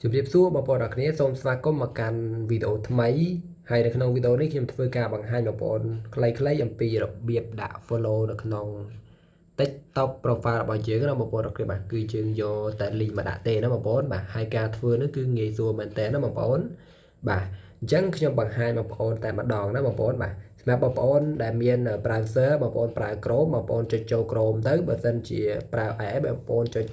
ជម្រាបសួរបងប្អូនអរគ្នាសូមស្វាគមន៍មកកាន់វីដេអូថ្មីហើយនៅក្នុងវីដេអូនេះខ្ញុំធ្វើការបង្ហាញបងប្អូនខ្លីៗអំពីរបៀបដាក់ follow នៅក្នុង TikTok profile របស់យើងណាបងប្អូនអរគ្នាបាទគឺយើងយកតែ link មកដាក់ទេណាបងប្អូនបាទហើយការធ្វើនោះគឺងាយស្រួលមែនតើណាបងប្អូនបាទអញ្ចឹងខ្ញុំបង្ហាញបងប្អូនតែម្ដងណាបងប្អូនបាទសម្រាប់បងប្អូនដែលមាន browser បងប្អូនប្រើ Chrome បងប្អូនចុចចូល Chrome ទៅបើសិនជាប្រើ iOS បងប្អូនចុច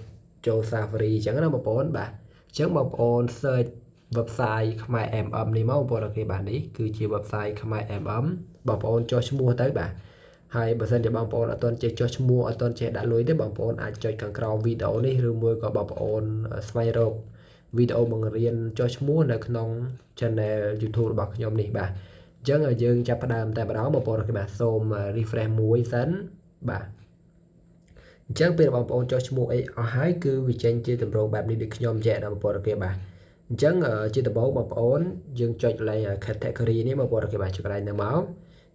ចូល Safari អញ្ចឹងណាបងប្អូនបាទអញ្ចឹងបងប្អូន search website ខ្មែរ MM នេះមកបងប្អូនអូខេបាទនេះគឺជា website ខ្មែរ MM បងប្អូនចុះឈ្មោះទៅបាទហើយបើសិនជាបងប្អូនអត់ទាន់ចេះចុះឈ្មោះអត់ទាន់ចេះដាក់លុយទេបងប្អូនអាចចុចខាងក្រោមវីដេអូនេះឬមួយក៏បងប្អូនស្វែងរកវីដេអូបង្រៀនចុះឈ្មោះនៅក្នុង channel YouTube របស់ខ្ញុំនេះបាទអញ្ចឹងយើងចាប់ផ្ដើមតែម្ដងបងប្អូនបាទសូម refresh មួយសិនបាទអញ្ចឹងពេលបងប្អូនចុះឈ្មោះអីអស់ហើយគឺវាចេញជាទម្រង់បែបនេះដូចខ្ញុំចេះដល់បងប្អូនគេបាទអញ្ចឹងជាដំបូងបងប្អូនយើងចុចកន្លែង category នេះបងប្អូនគេបាទចុចកន្លែងហ្នឹងមក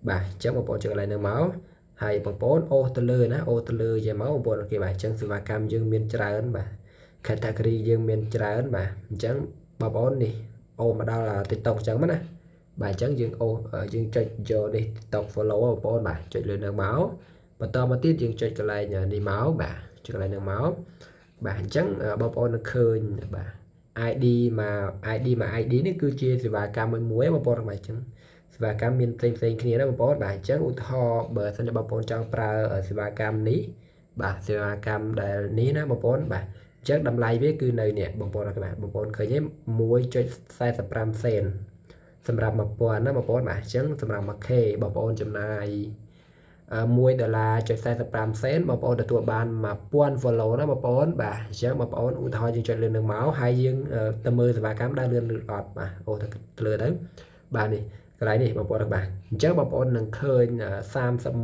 បាទអញ្ចឹងបងប្អូនចុចកន្លែងហ្នឹងមកហើយបងប្អូនអូសទៅលើណាអូសទៅលើចេះមកបងប្អូនគេបាទអញ្ចឹងសេវាកម្មយើងមានច្រើនបាទ category យើងមានច្រើនបាទអញ្ចឹងបងប្អូននេះអូមកដល់ TikTok អញ្ចឹងណាបាទអញ្ចឹងយើងអូយើងចុចយកនេះ TikTok follow បងប្អូនបាទចុចលើនឹងមកបន្តមកទៀតយើងចុចកន្លែងនេះមកបាទចុចកន្លែងនឹងមកបាទអញ្ចឹងបងប្អូននឹងឃើញបាទ ID មក ID មក ID នេះគឺជាសេវាកម្មមួយមួយបងប្អូនបាទអញ្ចឹងសេវាកម្មមានផ្សេងផ្សេងគ្នាណាបងប្អូនបាទអញ្ចឹងឧទាហរណ៍បើសិនជាបងប្អូនចង់ប្រើសេវាកម្មនេះបាទសេវាកម្មដែលនេះណាបងប្អូនបាទអញ្ចឹងតម្លៃវាគឺនៅនេះបងប្អូនបាទបងប្អូនឃើញទេ1.45សេនសម្រាប់1000ណាបងប្អូនបាទអញ្ចឹងសម្រាប់ 1K បងប្អូនចំណាយ 1ដុល្លារចុច45សេនបងប្អូនទទួលបាន1000 follow ណាបងប្អូនបាទអញ្ចឹងបងប្អូនឧទាហរណ៍យើងចុចលើនឹងមកហើយយើងទៅមើលសេវាកម្មដើរលឿនឬអត់បាទអូទៅលើទៅបាទនេះកន្លែងនេះបងប្អូនបាទអញ្ចឹងបងប្អូននឹងឃើញ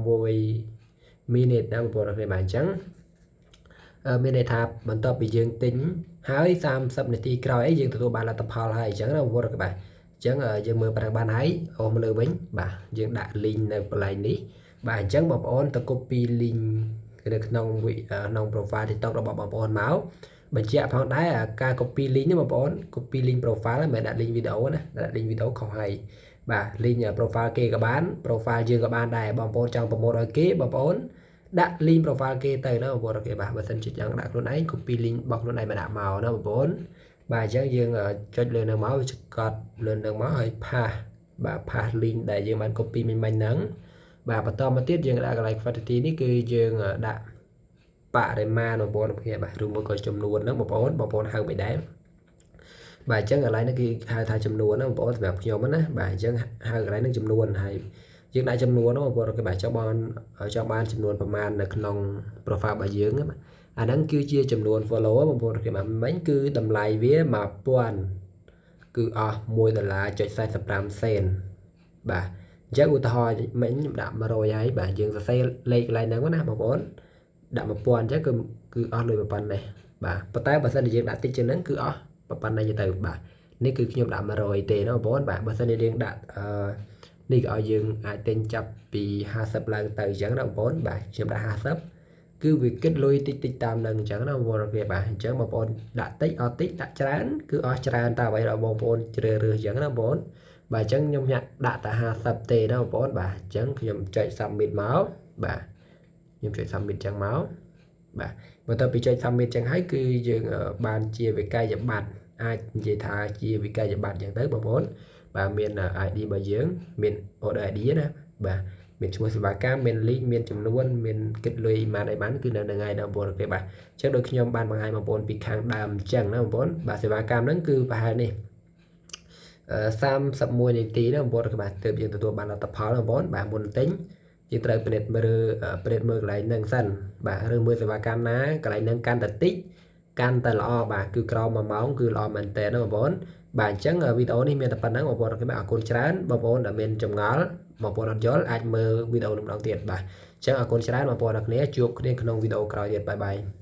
31 minute ណាបងប្អូនបាទអញ្ចឹងមានន័យថាបន្ទាប់ពីយើងទិញហើយ30នាទីក្រោយអីយើងទទួលបានលទ្ធផលហើយអញ្ចឹងណាបងប្អូនបាទអញ្ចឹងយើងមើលប្រាំងបានហើយអូសមកលើវិញបាទយើងដាក់ link នៅកន្លែងនេះបាទអញ្ចឹងបងប្អូនទៅ copy link នៅក្នុងក្នុង profile TikTok របស់បងប្អូនមកបញ្ជាក់ផងដែរការ copy link នេះបងប្អូន copy link profile មិនមែនដាក់ link វីដេអូណាដាក់ link វីដេអូខុសហើយបាទ link profile គេក៏បាន profile យើងក៏បានដែរបងប្អូនចង់ promote ឲ្យគេបងប្អូនដាក់ link profile គេទៅណាបងប្អូនគេបាទបើសិនជាចង់ដាក់ខ្លួនឯង copy link របស់ខ្លួនឯងមកដាក់មកណាបងប្អូនបាទអញ្ចឹងយើងចុចលើនឹងមកវាកត់លើនឹងមកហើយ paste បាទ paste link ដែលយើងបាន copy មិញមិញហ្នឹងបាទបន្តមកទៀតយើងដាក់កន្លែង quantity នេះគឺយើងដាក់បរិមាណបងប្អូនគ្នាបាទឬមួយក៏ចំនួនហ្នឹងបងប្អូនបងប្អូនហៅមិនដែរបាទអញ្ចឹងកន្លែងនេះគឺហៅថាចំនួនណាបងប្អូនសម្រាប់ខ្ញុំណាបាទអញ្ចឹងហៅកន្លែងនេះចំនួនហើយយើងដាក់ចំនួនហ្នឹងបងប្អូនគេបាទចង់បានចង់បានចំនួនប្រមាណនៅក្នុង profile របស់យើងណាអាហ្នឹងគឺជាចំនួន follow បងប្អូនគេបាទមិញគឺតម្លៃវា1000គឺអស់1ដុល្លារចុច45សេនបាទអញ្ចឹងឧទាហរណ៍មិញខ្ញុំដាក់100ហើយបាទយើងសរសេរលេខកន្លែងហ្នឹងណាបងប្អូនដាក់1000អញ្ចឹងគឺគឺអស់លុយប៉ុណ្ណេះបាទប៉ុន្តែបើសិនជាយើងដាក់តិចជាងហ្នឹងគឺអស់ប៉ុណ្ណេះទៅបាទនេះគឺខ្ញុំដាក់100ទេណាបងប្អូនបាទបើសិនជាយើងដាក់អឺនេះក៏ឲ្យយើងអាចទិញចាប់ពី50ឡើងទៅអញ្ចឹងណាបងប្អូនបាទខ្ញុំដាក់50គឺវាគិតលុយតិចតិចតាមនឹងអញ្ចឹងណាបងប្អូនគេបាទអញ្ចឹងបងប្អូនដាក់តិចអត់តិចដាក់ច្រើនគឺអស់ច្រើនតើអ្វីដល់បងប្អូនជ្រើសរើសអញ្ចឹងណាបងប្អូនបាទអញ្ចឹងខ្ញុំញ៉ាក់ដាក់តែ50ទេណាបងប្អូនបាទអញ្ចឹងខ្ញុំចុច submit មកបាទខ្ញុំចុច submit អញ្ចឹងមកបាទបន្ទាប់ពីចុច submit អញ្ចឹងហើយគឺយើងបានជាវិក័យប័ត្រអាចនិយាយថាជាវិក័យប័ត្រអញ្ចឹងទៅបងប្អូនបាទមាន ID របស់យើងមាន order ID ណាបាទមានឈ្មោះសេវាកម្មមាន link មានចំនួនមានគិតលុយបានអីបានគឺនៅនឹងហើយដល់បងប្អូនគេបាទអញ្ចឹងដូចខ្ញុំបានបង្ហាញបងប្អូនពីខាងដើមអញ្ចឹងណាបងប្អូនបាទសេវាកម្មហ្នឹងគឺប្រហែលនេះ31នាទីណាបងប្អូនបាទទើបយើងទទួលបានលទ្ធផលបងប្អូនបាទមុនទិញយើងត្រូវពិនិត្យមើលពិនិត្យមើលកន្លែងហ្នឹងសិនបាទឬមើលសេវាកម្មណាកន្លែងហ្នឹងកាន់តែតិចកាន់តែល្អបាទគឺក្រោម1ម៉ោងគឺល្អមែនតើណាបងប្អូនបាទអញ្ចឹងវីដេអូនេះមានតែប៉ុណ្្នឹងបងប្អូនអរគុណច្រើនបងប្អូនដែលមានចម្ងល់បងប្អូនអត់យល់អាចមើលវីដេអូនេះម្ដងទៀតបាទអញ្ចឹងអរគុណច្រើនបងប្អូនអរគ្នាជួបគ្នាក្នុងវីដេអូក្រោយទៀត bye bye.